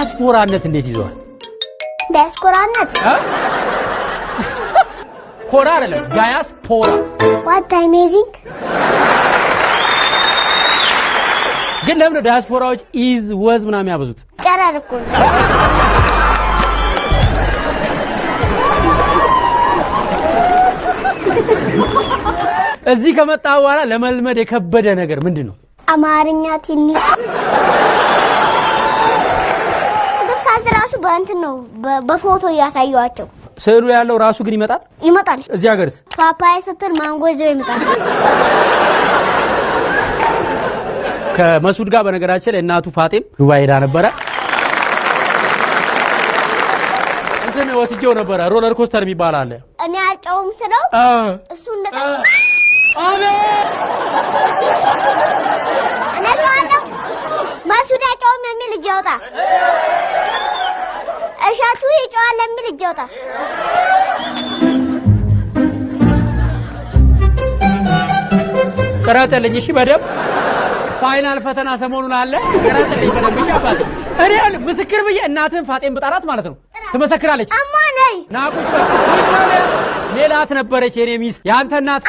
ዳያስፖራነት እንዴት ይዘዋል? ዲያስፖራነት። ኮራ አይደለም፣ ዳያስፖራ። What amazing! ግን ለምን ነው ዳያስፖራዎች is፣ was ምናምን ያበዙት? ጨረር እኮ ነው። እዚህ ከመጣ በኋላ ለመልመድ የከበደ ነገር ምንድን ነው? አማርኛ ትንሽ፣ ምግብ ሳዝ ራሱ በእንትን ነው፣ በፎቶ እያሳየኋቸው። ስዕሉ ያለው ራሱ ግን ይመጣል። ይመጣል። እዚህ ሀገርስ? ፓፓያ ስትል ማንጎ ይዘው ይመጣል። ከመሱድ ጋር በነገራችን ላይ እናቱ ፋጤም ዱባይ ሄዳ ነበረ። እንትን ወስጄው ነበረ፣ roller coaster የሚባል አለ። እኔ አልጨውም ስለው እሱ እንደጠ እኔ እጨዋለሁ፣ መሱድ አይጨውም የሚል እጅ ያውጣ። እሸቱ ይጨዋል የሚል እጅ ያውጣ። ቅረጥልኝ እሺ፣ በደምብ። Final ፈተና ሰሞኑን አለ። ቅረጥልኝ በደምብ እሺ አባቴ። እኔ ያለ ምስክር ብዬ እናትህን ፋጤም ብጠራት ማለት ነው ትመሰክራለች። እማ ነይ። ና ቁጭ በል፣ ቁጭ በል። ሜላት ነበረች የኔ ሚስት፣ የአንተ እናት።